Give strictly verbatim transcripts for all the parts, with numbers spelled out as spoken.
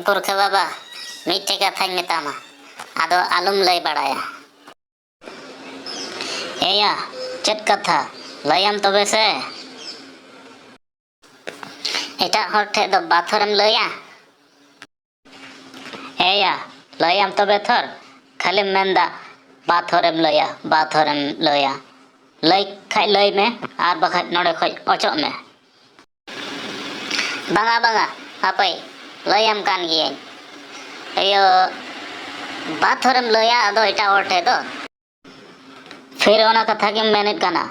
ᱯᱩᱨᱠᱷᱟᱹ ᱵᱟᱵᱟ, ᱢᱤᱫᱴᱮᱡ ᱠᱟᱛᱷᱟᱧ ᱢᱮᱛᱟᱢᱟ, ᱟᱫᱚ ᱟᱞᱚᱢ ᱞᱟᱹᱭ ᱵᱟᱲᱟᱭᱟ᱾ ᱮᱭᱟ, ᱪᱮᱫ ᱠᱟᱛᱷᱟ? ᱞᱟᱹᱭᱟᱢ ᱛᱚᱵᱮ ᱥᱮ᱾ ᱮᱴᱟᱜ ᱦᱚᱲ ᱴᱷᱮᱡ ᱫᱚ ᱵᱟᱛᱷᱚᱨᱮᱢ ᱞᱟᱹᱭᱟ? ᱮᱭᱟ, ᱞᱟᱹᱭᱟᱢ ᱛᱚᱵᱮ ᱛᱷᱚᱨ, ᱠᱷᱟᱹᱞᱤᱢ ᱢᱮᱱᱫᱟ ᱵᱟᱛᱷᱚᱨᱮᱢ ᱞᱟᱹᱭᱟ, ᱵᱟᱛᱷᱚᱨᱮᱢ ᱞᱟᱹᱭᱟ᱾ ᱞᱟᱹᱭ ᱠᱷᱟᱡ ᱞᱟᱹᱭ ᱢᱮ, ᱟᱨ ᱵᱟᱠᱷᱟᱡ ᱱᱚᱰᱮ ᱠᱷᱚᱡ ᱚᱪᱚᱜ ᱢᱮ᱾ ᱵᱟᱝᱟ, ᱵᱟᱝᱟ, ᱦᱟᱯᱳᱭ, ᱞᱟᱹᱭᱟᱢ ᱠᱟᱱ ᱜᱤᱭᱟᱹᱧ᱾ ᱤᱭᱟᱹ, ᱵᱟᱛᱷᱚᱨᱮᱢ ᱞᱟᱹᱭᱟ ᱟᱫᱚ ᱮᱴᱟᱜ ᱦᱚᱲ ᱴᱷᱮᱡ ᱫᱚ᱾ ᱯᱷᱤᱨ ᱚᱱᱟ ᱠᱟᱛᱷᱟ ᱜᱮᱢ ᱢᱮᱱᱮᱫ ᱠᱟᱱᱟ?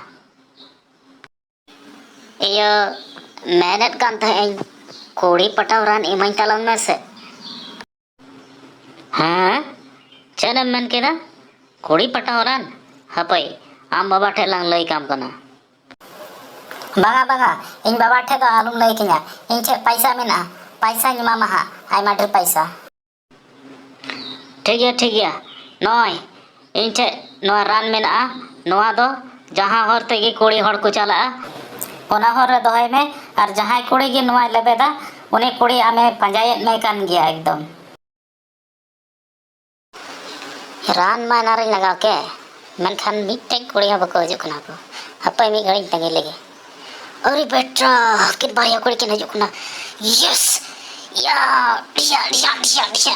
ᱤᱭᱟᱹ, ᱢᱮᱱᱮᱫ ᱠᱟᱱ ᱛᱟᱦᱮᱸᱫ ᱟᱹᱧ, ᱠᱩᱲᱤ ᱯᱟᱴᱟᱣ ᱨᱟᱱ ᱤᱢᱟᱹᱧ ᱛᱟᱞᱟᱝ ᱢᱮ ᱥᱮ᱾ ᱦᱮᱸ? ᱪᱮᱫ ᱮᱢ ᱢᱮᱱ ᱠᱮᱫᱟ? ᱠᱩᱲᱤ ᱯᱟᱴᱟᱣ ᱨᱟᱱ? ᱦᱟᱯᱳᱭ, ᱟᱢ ᱵᱟᱵᱟ ᱴᱷᱮᱡ ᱞᱟᱝ ᱞᱟᱹᱭ ᱠᱟᱢ ᱠᱟᱱᱟ᱾ ᱵᱟᱝᱟ, ᱵᱟᱝᱟ, ᱤᱧ ᱵᱟᱵᱟ ᱴᱷᱮᱡ ᱫᱚ ᱟᱞᱚᱢ ᱞᱟᱹᱭ ᱠᱤᱧᱟ᱾ ᱤᱧ ᱴᱷᱮᱡ ᱯᱟᱭᱥᱟ ᱢᱮᱱᱟᱜᱼᱟ, ᱯᱟᱭᱥᱟᱧ ᱮᱢᱟᱢᱟ ᱦᱟᱸᱜ, ᱟᱭᱢᱟ ᱰᱷᱮᱨ ᱯᱟᱭᱥᱟ᱾ ᱴᱷᱤᱠ ᱜᱮᱭᱟ, ᱴᱷᱤᱠ ᱜᱮᱭᱟ᱾ ᱱᱚᱜᱼᱚᱭ, ᱤᱧ ᱴᱷᱮᱡ ᱱᱚᱣᱟ ᱨᱟᱱ ᱢᱮᱱᱟᱜᱼᱟ᱾ ᱱᱚᱣᱟ ᱫᱚ ᱡᱟᱦᱟᱸ ᱦᱚᱨ ᱛᱮᱜᱮ ᱠᱩᱲᱤ ᱦᱚᱲ ᱠᱚ ᱪᱟᱞᱟᱜᱼᱟ, ᱚᱱᱟ ᱦᱚᱨ ᱨᱮ ᱫᱚᱦᱚᱭ ᱢᱮ᱾ ᱟᱨ ᱡᱟᱦᱟᱸᱭ ᱠᱩᱲᱤ ᱜᱮ ᱱᱚᱣᱟᱭ ᱞᱮᱵᱮᱫᱟ, ᱩᱱᱤ ᱠᱩᱲᱤ ᱟᱢᱮ ᱯᱟᱸᱡᱟᱭᱮᱫ ᱢᱮ ᱠᱟᱱ ᱜᱮᱭᱟ ᱮᱠᱫᱚᱢ᱾ ᱨᱟᱱ ᱢᱟ ᱮᱱᱟᱝ ᱨᱤᱧ ᱞᱟᱜᱟᱣ ᱠᱮᱫ, ᱢᱮᱱᱠᱷᱟᱱ ᱢᱤᱫᱴᱮᱡ ᱠᱩᱲᱤ ᱦᱚᱸ ᱵᱟᱠᱚ ᱦᱤᱡᱩᱜ ᱠᱟᱱᱟ ᱠᱚ᱾ ᱦᱟᱯᱮ ᱢᱤᱫ ᱜᱷᱟᱹᱲᱤᱡ ᱤᱧ ᱛᱟᱺᱜᱤ ᱞᱮᱜᱮ᱾ ᱟᱨᱮ ᱵᱮᱴᱟ, ᱩᱱᱠᱤᱱ ᱵᱟᱨᱭᱟ ᱠᱩᱲᱤ ᱠᱤᱱ ᱦᱤᱡᱩᱜ ᱠᱟᱱᱟ᱾ ᱤᱭᱮᱥ! ᱭᱟ! ᱰᱷᱤᱭᱟ, ᱰᱷᱤᱭᱟ, ᱰᱷᱤᱭᱟ, ᱰᱷᱤᱭᱟ᱾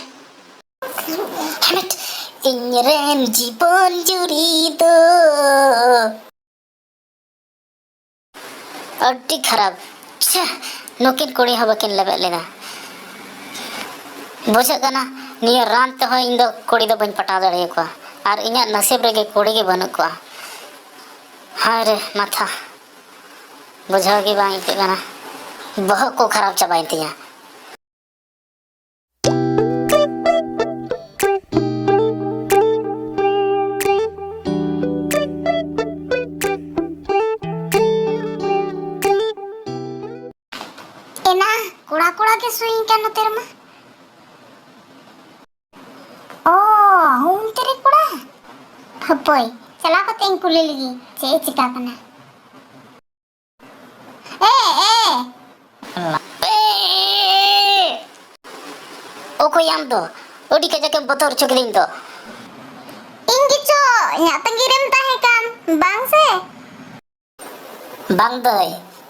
ᱦᱮᱢᱮᱴ, ᱤᱧ ᱨᱮᱱ ᱡᱤᱵᱚᱱ ᱡᱩᱨᱤ ᱫᱚ᱾ ᱟᱹᱰᱤ ᱠᱷᱟᱨᱟᱯ᱾ ᱪᱷᱮ, ᱱᱩᱠᱤᱱ ᱠᱩᱲᱤ ᱦᱚᱸ ᱵᱟᱹᱠᱤᱱ ᱞᱮᱵᱮᱫ ᱞᱮᱫᱟ᱾ ᱵᱩᱡᱷᱟᱹᱜ ᱠᱟᱱᱟ, ᱱᱤᱭᱟᱹ ᱨᱟᱱ ᱛᱮᱦᱚᱸ ᱤᱧ ᱫᱚ ᱠᱩᱲᱤ ᱫᱚ ᱵᱟᱹᱧ ᱯᱟᱴᱟᱣ ᱫᱟᱲᱮᱭᱟᱠᱚᱣᱟ᱾ ᱟᱨ ᱤᱧᱟᱹᱜ ᱱᱟᱥᱤᱵ ᱨᱮᱜᱮ ᱠᱩᱲᱤ ᱜᱮ ᱵᱟᱹᱱᱩᱜ ᱠᱚᱣᱟ᱾ ᱦᱟᱭ ᱨᱮ ᱢᱟᱛᱷᱟ, ᱵᱩᱡᱷᱟᱹᱣ ᱜᱮ ᱵᱟᱝ ᱟᱹᱭᱠᱟᱹᱜ ᱠᱟᱱᱟ᱾ ᱵᱚᱦᱚᱜ ᱠᱚ ᱠᱷᱟᱨᱟᱯ ᱪᱟᱵᱟᱭᱮᱱ ᱛᱤᱧᱟᱹ᱾ ᱮᱱᱟ, ᱠᱚᱲᱟ ᱠᱚᱲᱟ ᱜᱮ ᱥᱩᱭᱤᱧ ᱠᱟᱱ ᱱᱚᱛᱮ ᱨᱮᱢᱟ᱾ ᱚ, ᱦᱚᱱᱛᱮ ᱨᱮ ᱠᱚᱲᱟ᱾ ᱦᱟᱯᱳᱭ, ᱪᱟᱞᱟᱣ ᱠᱟᱛᱮ ᱤᱧ ᱠᱩᱞᱤ ᱞᱮᱜᱮ, ᱪᱮᱫ ᱮ ᱪᱤᱠᱟ ᱠᱟᱱᱟ᱾ ᱮ, ᱮ᱾ ᱮ᱾ ᱟᱢ ᱫᱚ ᱟᱹᱰᱤ ᱠᱟᱡᱟᱠ ᱮᱢ ᱵᱚᱛᱚᱨ ᱦᱚᱪᱚ ᱠᱤᱫᱤᱧ ᱫᱚ᱾ ᱤᱧ ᱜᱮᱪᱚ ᱤᱧᱟᱹᱜ ᱛᱟᱺᱜᱤ ᱨᱮᱢ ᱛᱟᱦᱮᱸ ᱠᱟᱱ, ᱵᱟᱝ ᱥᱮ? ᱵᱟᱝ ᱫᱟᱹᱭ,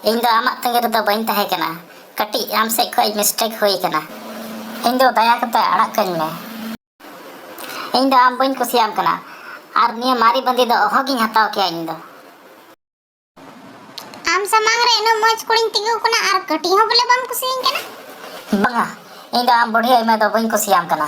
ᱤᱧ ᱫᱚ ᱟᱢᱟᱜ ᱛᱟᱺᱜᱤ ᱨᱮᱫᱚ ᱵᱟᱹᱧ ᱛᱟᱦᱮᱸ ᱠᱟᱱᱟ᱾ ᱠᱟᱹᱴᱤᱡ ᱟᱢ ᱥᱮᱫ ᱠᱷᱚᱱ ᱢᱤᱥᱴᱮᱠ ᱦᱩᱭ ᱠᱟᱱᱟ᱾ ᱤᱧ ᱫᱚ ᱫᱟᱭᱟ ᱠᱟᱛᱮ ᱟᱲᱟᱜ ᱠᱟᱹᱧ ᱢᱮ᱾ ᱤᱧ ᱫᱚ ᱟᱢ ᱵᱟᱹᱧ ᱠᱩᱥᱤᱭᱟᱢ ᱠᱟᱱᱟ᱾ ᱟᱨ ᱱᱤᱭᱟᱹ ᱢᱟᱨᱮ ᱵᱟᱸᱫᱮ ᱫᱚ ᱚᱦᱚᱜᱤᱧ ᱦᱟᱛᱟᱣ ᱠᱮᱭᱟ ᱤᱧ ᱫᱚ᱾ ᱟᱢ ᱥᱟᱢᱟᱝ ᱨᱮ ᱩᱱᱟᱹᱜ ᱢᱚᱡᱽ ᱠᱩᱲᱤᱧ ᱛᱤᱸᱜᱩ ᱠᱟᱱᱟ ᱟᱨ ᱠᱟᱹᱴᱤᱡ ᱦᱚᱸ ᱵᱚᱞᱮ ᱵᱟᱢ ᱠᱩᱥᱤᱭᱟᱹᱧ ᱠᱟᱱᱟ? ᱵᱟᱝᱟ, ᱤᱧ ᱫᱚ ᱟᱢ ᱵᱩᱰᱷᱤ ᱟᱭᱢᱟ ᱫᱚ ᱵᱟᱹᱧ ᱠᱩᱥᱤᱭᱟᱢ ᱠᱟᱱᱟ᱾